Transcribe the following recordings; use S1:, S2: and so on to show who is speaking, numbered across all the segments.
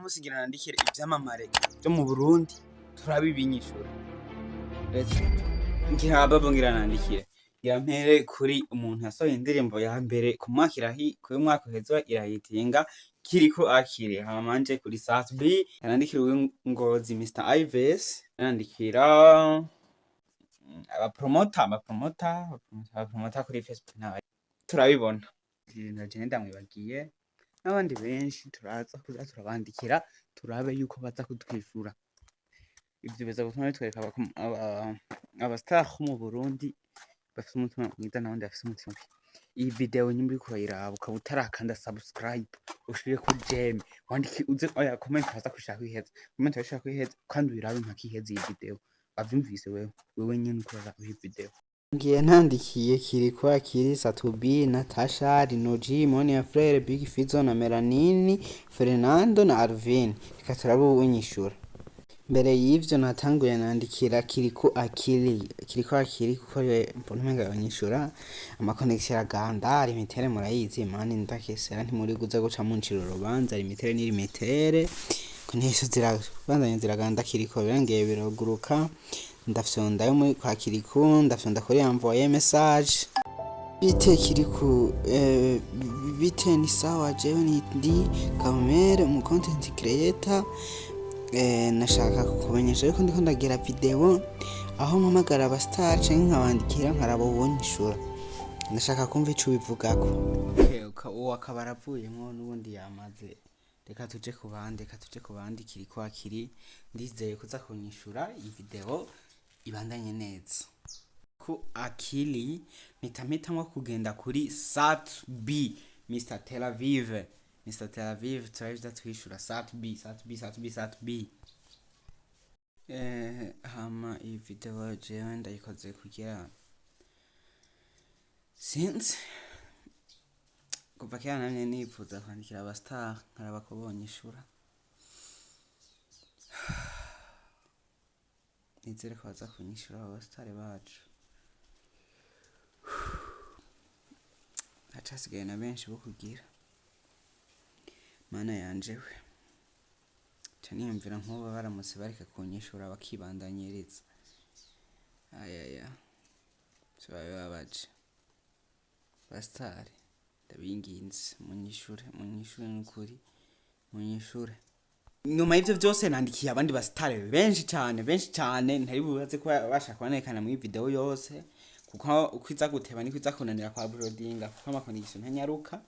S1: Munsi ngira nandikire ivyamamare vyo mu Burundi, turabe ibinyishura. Let's ngira babo, ngira nandikire. Ngira mpere kuri umuntu yasohoye indirimbo ya mbere ku mwaka irahi ku mwaka uheze irahitinga, Kiriko Akiri. Hama nje kuri Sat B, nandikira Ngozi Mr Ives, nandikira abapromota kuri Facebook n'abandi turabibona. Naje ndamwibagiye n'abandi benshi turaza kuza turabandikira, turabe yuko baza kutwishura. Ivyo biza gutuma bitwereka aba star bo mu Burundi bafise umutima mwiza n'abandi bafise umutima mubi. Iyi video nyimba uriko urayiraba ukaba utarakanda subscribe, ushireko j'aime, wandike uze, oya, comment baza kushaka kwiheza, comment bashaka kwiheza, kandi uyirabe mpaka iheze iyi video. Wavyumvise wewe, wewe nyene uko uraraba iyi video. Ngiye ntandikiye Kiriko Akiri, Satubi, Natasha, Rinoji, Monia Frere, Big Fizzo na Melanini, Fernando na Alvin. Reka turabe uwunyishura. Mbere y'ivyo natanguye nandikira Kiriko Akiri, Kiriko Akiri, kuko ariwe mbona umenga yonyishura. Ama connexion araganda, limitere murayizi mani, ndakesera ntimuri kuza guca muncira urubanza, limitere ni limitere. Connexion zirabandanya ziraganda, Kiriko birongeye biraguruka, ndafyonda yo muri kwa Kiriku, ndafyonda kuri envoyer message. Bite Kiriku, bite? Ni sawa, jewe ni ndi Kamere, umu content creator. Nashaka kukumenyesha yuko ndiko ndagira video aho mpamagara aba star canke nkabandikira, nkaraba uwonyishura. Ndashaka kumva ico ubivugako. Uwo akaba aravuyemwo n'ubundi yamaze. Reka tuje ku bandi, reka tuje ku bandi. Kiriko Akiri ndizeye kuza kunyishura, iyi video ibandanye neza. Ku Akili mpita mpitamwo kugenda kuri Sat B, Mr Tel Aviv, Mr Tel Aviv, turabe twishura. Sat B, Sat B, Sat B, Sat B. Hama iyi video jewe ndayikoze kugira sinzi, kuva kera namye nipfuza kwandikira aba star nkaraba ko bonyishura. Nizere ko baza kunyishura aba star bacu, hacasigaye na benshi bo kugira. Mana yanje we, ca niyumvira nk'ubu baramutse bareka kunyishura bakibandanyiriza, ayaya, biba bibabaje. Basitari, ndabinginze munyishure, munyishure, nukuri munyishure. Nyuma y'ivyo vyose nandikiye abandi basitari benshi cane, benshi cane ntari bubaze ko babasha kubonekana muri video yose, kuko uko iza guteba niko iza kunanira kwa uploadinga, kuko ama connexion ntanyaruka.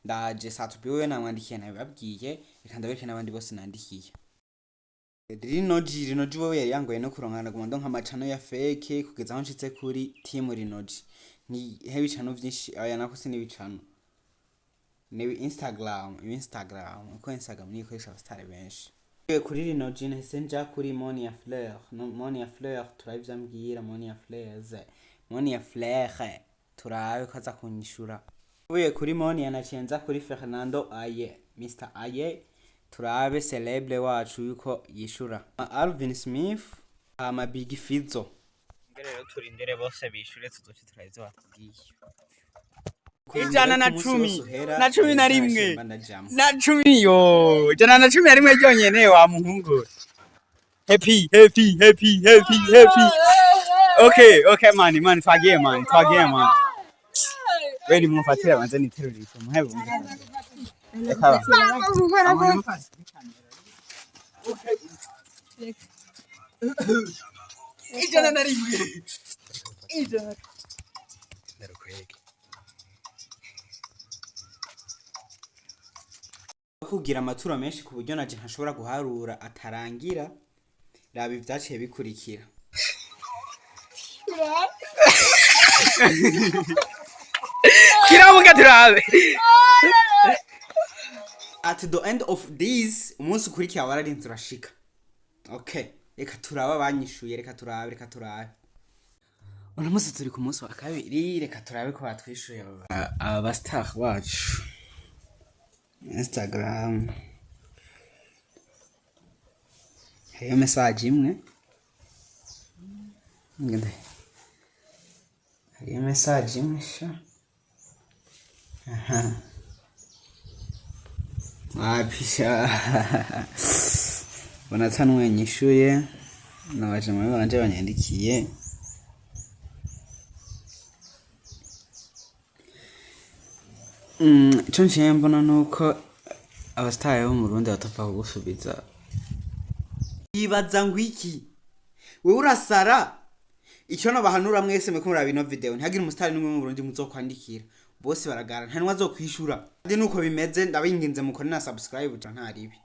S1: Ndaje Satubi wewe namwandikiye nabibabwiye, reka ndabereke n'abandi bose nandikiye. Rinoji, Rinoji wewe yari yangoye no kuronka, naguma ndonka amacano ya fake kugeza aho nshitse kuri team Rinoji. Ni he bicano vyinshi, aya nako si n'ibicano, ni Instagram, Instagram, kuko Instagram niyo ikoresha abasitari benshi. Kuri Rinoji nahise nja kuri Monia Fleur, no, Monia Fleur, turabe ivyo ambwira. Monia Fleurs, Monia Fleur, turabe ko aza kunyishura. Uvuye kuri Monia naciye nza kuri Fernando Aye, Mr Aye, turabe celebre wacu yuko yishura. Alvin Smith ama Big Fizzo. Rero turindire bose bishure, tuzoce turabe ivyo batubwiye.
S2: 110 na 11 na 10, yo, 111 ryonyene wa muhungu. Happy, happy, happy, happy, happy. Okay, okay mani, mani, twagiye mani, twagiye mani. We nimufatire abanze niterurire muhebe. Reka ba.
S1: 101, 100.
S2: Ndarukwege.
S1: Kugira amaturo menshi ku buryo naje ntashobora guharura atarangira. Raba ivyaciye bikurikira.
S2: Kiramuka turabe.
S1: At the end of this, umunsi ukurikira wararinze urashika. Okay, reka turabe abanyishuye, reka turabe, reka turabe. Uno munsi turi ku munsi wa kabiri, reka turabe ko batwishuye aba ba star bacu. Instagram hariyo message imwe. Ngende. Hariyo message imwe sha. Aha. Wapisha mbona ata n'umwe nyishuye, nabajama banje banyandikiye. Ico nciye mbona nuko abasitari bo mu Burundi batapfa kugusubiza. Yibaza ngo iki? Wewe urasara? Icyo nabahanura mwese muriko muraba ino video, ntihagire umusitari n'umwe mu Burundi muzokwandikira. Bose baragara, nta n'umwe azokwishura. Kandi nuko bimeze, ndabinginze mukore na subscribe, ca ntaribi.